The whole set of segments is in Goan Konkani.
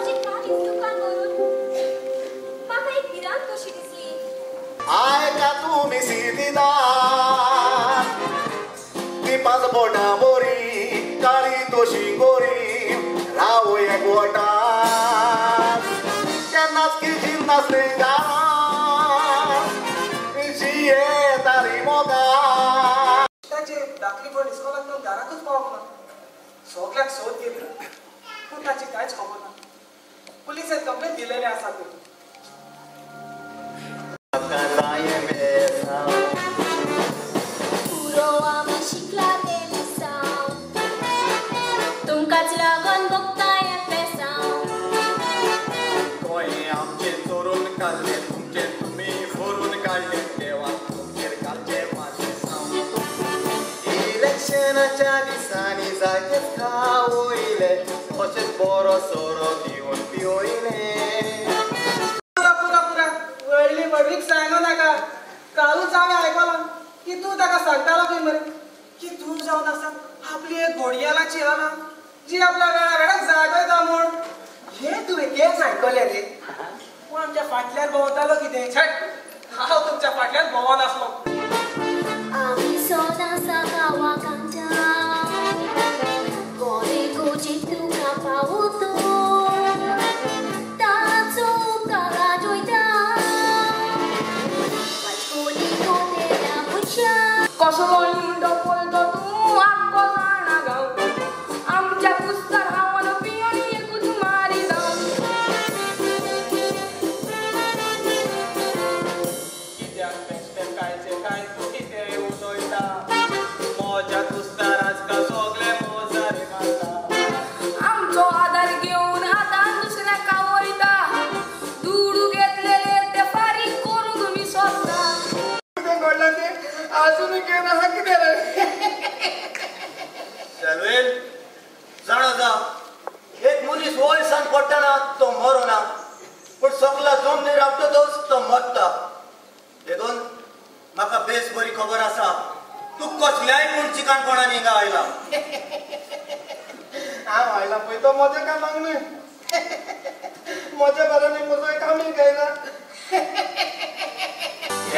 म्हजें काळीज दुकान भरून म्हाका एक भिरांत कशी दिसली. आयका तुमी सिदिदार ती पांच बोटां बोरी काळी तोशी गोरी राव एकवटान केन्नाच किजीन नासलें गांव जियेताली मोगान. ताचे धाकली भयण इस्कोलांतल्यान दाराकूच पावंक ना. सगल्याक सोद घेतली पूण ताची कांयच खबर ना. पुलिसेन कंप्लेन दिलेलें आसा खंय. पुरो आमी शिकला तें लिसांव तुमकांच लागून भोगता हें पेसांव. गोंय आमचें चोरून काडलें तुमचें तुमी फोरून काडलें देवान तुमचेर घालचें मातशें साव. इलेक्शनाच्या दिसांनी जागेच खावयले तशेंच बरो सोरो दिवन पिवयले. पुरा पुरा पुरा व्हडली व्हडवीक सांगू नाका. कालूच हांवें आयकलां की तूं ताका सांगतालो खंय मरे की तूं जावन आसा आपली एक घोडयेलाची आला जी आपल्या वेळा वेळाक जागयता म्हूण. हें तुवें केन्ना आयकलें रे? पूण आमच्या फाटल्यान भोंवतालो कितें? छट, हांव तुमच्या फाटल्यान भोंवनासलो. आमी सदां गांवाक आमच्या गोरे गोजी तुका पावतो ताचो काळा जोयता वाचकोनी कोतेल्या मनशा. कसलो इंडो पळयतो तूं आख्खो जाणा गांव आमच्या कुस्तार हांव पियोन एकूच मारी जावं. कित्याक बेश्टें कांयचें कांय तूं कितें उलयता? म्हज्या कुस्तार आजकाल सगळे मोजारे मारता. आमचो आदार घेवन आतां दुसऱ्याक वयता दुडू घेतलेले ते फारीक करूंक तुमी सोदता. कितें घडलां तें आजुनूय घेवन आसा कितें रे? शेल्वेल जाणा जा, एक मनीस वयसान पडटना तो मरना पूण सगला जमनीर आपटतच तो मरता. देखून म्हाका बेस बरी खबर आसा तूं कसल्याय पूण चिकानपणान हिंगा आयला. हांव आयला पळय तो म्हज्या कामाक न्हय, म्हज्या बारांनी म्हजो कामीक आयला.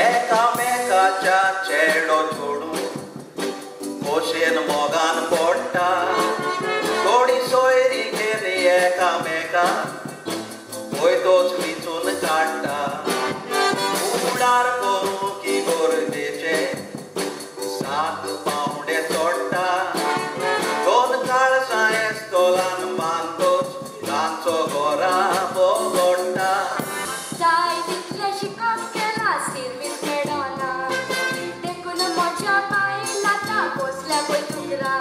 एकामेकाच्या चेडो चोडून खोशेन मोगान पडटा थोडी सोयरी घेन एकामेका वयतोच विचून काडटा. उडार करूं की गरजेचे 7 पावंडे चडटा दोन काळसां एस्तोलान बांदतोच तांचो घरा बगडटा. जाय तितलें शिकप केलां सिर्वीस मेळना देखून म्हज्या पांय आतां बसल्या पळय दुकरा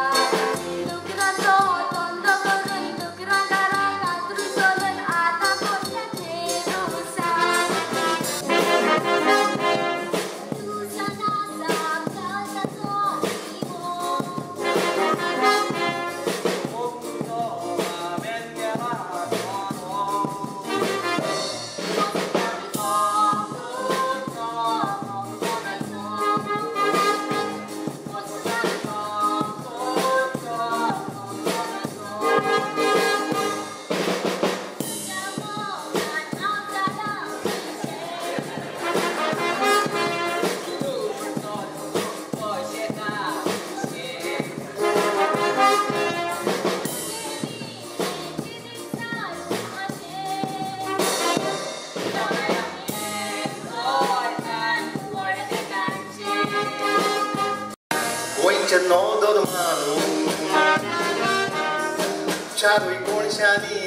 दुकराचो धंदो करून दुकरा दारां कातरू चलून आतां बसल्या रुसान. तूं सदां काळजाचो दिवो गोंयचे नवदोर मारून चारूय कोळशांनी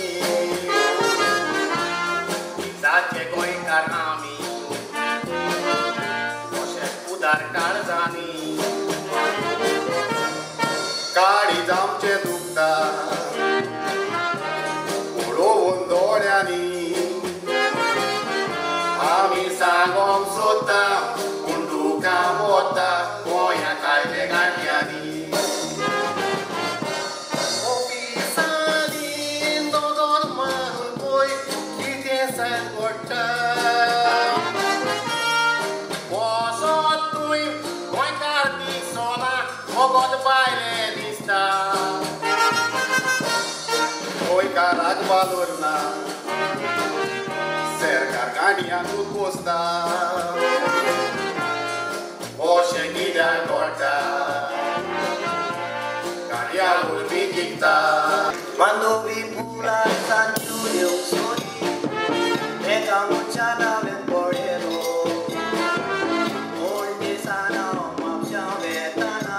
जाचे गोंयकार आमी तशेंच उदार काळजांनी काळीज आमचें दुखता पळोवन दोळ्यांनी आमी सांगोंक सोदता पूण दुकां वता गोंयांत आयले गांठ्यांनी. ऑफिसांनी नदर मारून पळय कितें सांग पडटा. वचत तूंय गोंयकार दिसना फकत भायले दिसता. गोंयकाराक वालोर ना सरकार गाडयांक पोसता अशें कित्याक घडटा गाडयां वरवीं जिखता. Quando vi pura San Giulio soli, e camunciana ven porelo, olmi sana mapsha vetana,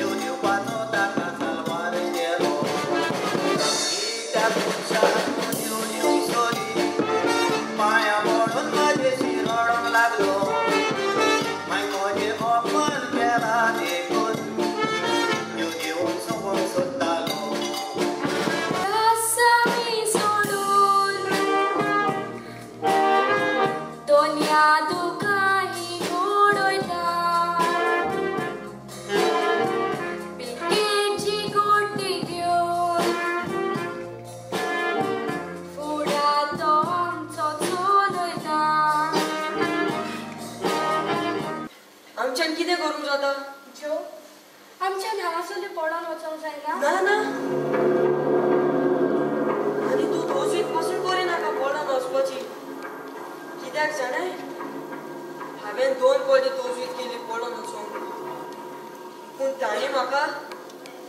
io dio pato taka salvare cielo. Ita pucha Giulio soli, paya moron maje sirodong laglo, mai moje opan kela dekun, io dio sopon sottalo. आमच्यान कितें करूंक जाता? जो आमच्यान हांगासरलें पडोन वचोंक जायना? ना ना, आनी तूं तोजवीत पसून करिनाका पडोन वचपाची. कित्याक जाणाय, हांवें 2 फावटी तोजवीत केली पडोन वचोंक, पूण तांणी म्हाका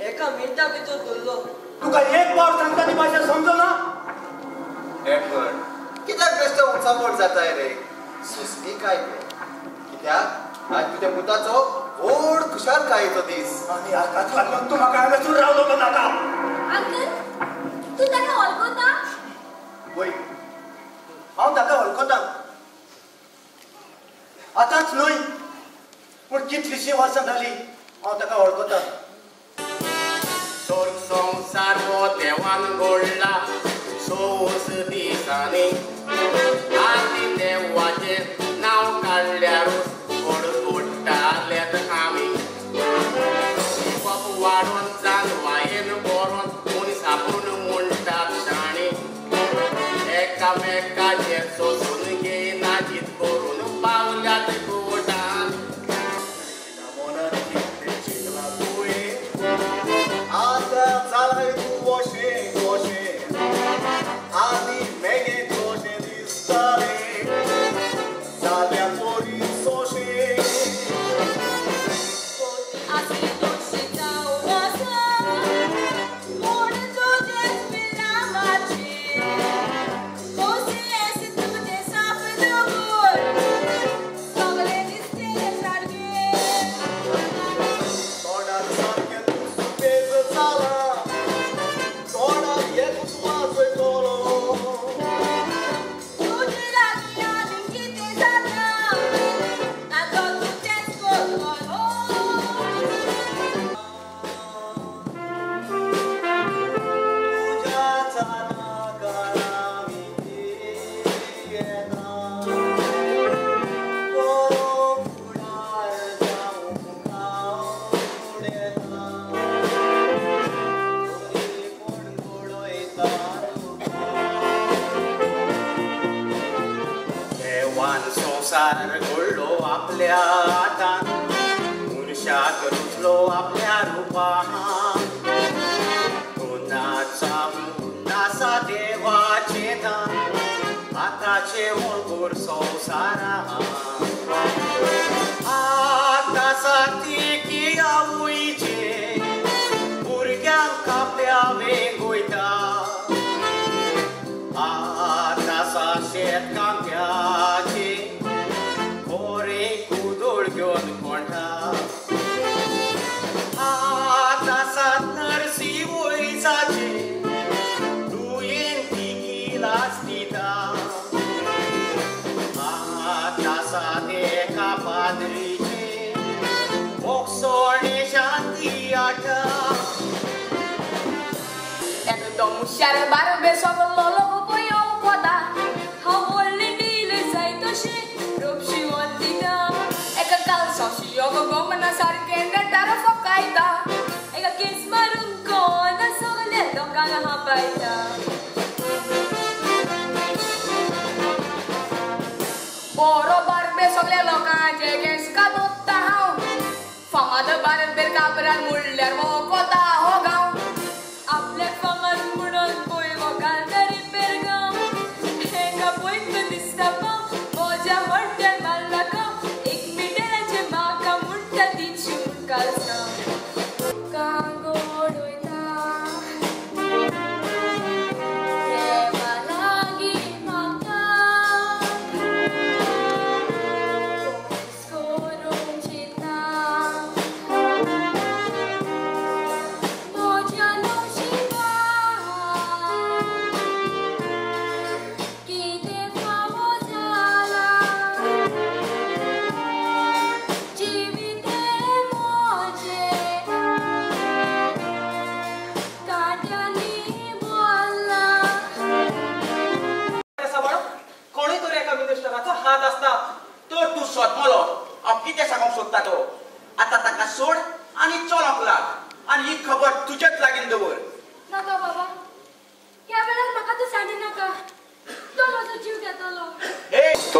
एका मिनटा भितर धरलो. तुका एक फावट सांगता ती भाशा समजना? एडवर्ड, कित्याक बेश्टें उचांबळ जाताय रे? सुस्ती काय तें? कित्याक आज तुज्या पुताचो व्हड खुशालकायेचो दीस. आनी हाकाच लागून तूं म्हाका हांगासून रावलो नाका. अंकल, तूं ताका वळखता? वय, हांव ताका वळखता. आतांच न्हय, पूण कितलींशीं वर्सां जालीं हांव ताका वळखता. स्वर्ग संवसार हो देवान घडला 6 दिसांनी, आनी देवाचें नांव काडल्यारूच गोडगोडटालेत आमी. शिकप वाडोवन जानवायेन बरोवन मनीस आपूण म्हणटात शाणी, एकामेकाचें सोसून घेयना जीत करून पावल्यात गोडान. मनान कितलें चिंतलां तुवें, आतां जालाय तूं अशें कशें, आनी मेगे कशें दिसतालें जाल्या परी सोशें. तोंडार सामकें तूं सुपेज जालां, तोंडार एकूच वाजयतलो. तुज्या चानाकारामी येता, बरो फुडार जावंक आवडेता, तरी कोण घडयता तुका. देवान संवसार घडलो आपल्या हातान, मनशाक रुचलो आपल्या रुपान, गुणाचा आसा देवाचें दान, आतांचें वळगूर संवसारान. आतां सारकी आवयचें भुरग्यांक आपल्या वेंगयता, आतां आसा शेतकामत्याचें खोरें कुदोळ घेवन कोंडा, आतां आसा नर्सी वयसाचें दुयेंती गिलास दिता, आतां आसा एका पाद्रीचें भोगसणे शांती आटा. एकदम हुशार बारबे सगलो लोक पळोवंक वता, हांव व्हडली डील जाय तशी रोपशी दिता, एका कालसांव शियोग गोमना सारकें नेटार फकायता, एका केस मारूंक कोण सगल्या लोकांक हापायता. बरो बारबे सगल्या लोकांचे केंस कातोत्ता हांव, फामाद बारबेर काबरान म्हणल्यार वळखता हो गांव. आपल्याक फामाद म्हणून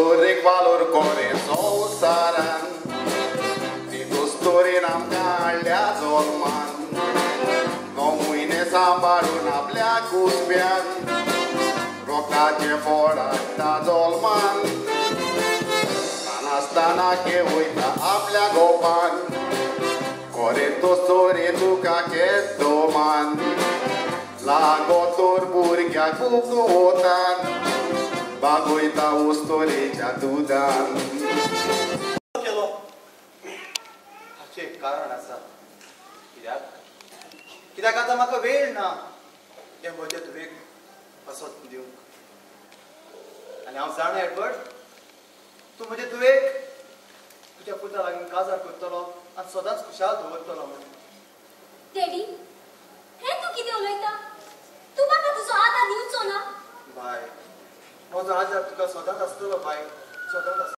उस्तोरेक वालोर कोरे संवसारान ती उस्तोरेन आमकां हाडल्या जल्मान 9 म्हयने सांबाळून आपल्या कुसब्यान रोकाचें फोड हाडटा जल्मान ल्हान आसतना वयता आपल्या गोपान कोरे दोस्तोरे तुका केदो मान लागो तोर भुरग्याक वतान बागोयता उस्तोरेच्या दुदान. केलो हाचें एक कारण आसा. कित्याक कित्याक आतां म्हाका वेळ ना तें म्हजे तुवें असोच दिवंक. आनी हांव जाणा एडवर्ड तूं म्हजे तुवेक तुज्या पुता लागीं काजार करतलो आनी सदांच खुशाल दवरतलो म्हणून. डॅडी हें तूं कितें उलयता? तूं म्हाका तुजो आदार दिवचो ना? बाय म्हजो आदार तुका सदांच आसतलो बाय, सदांच आसतलो.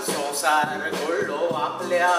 संसार घडलो आपल्या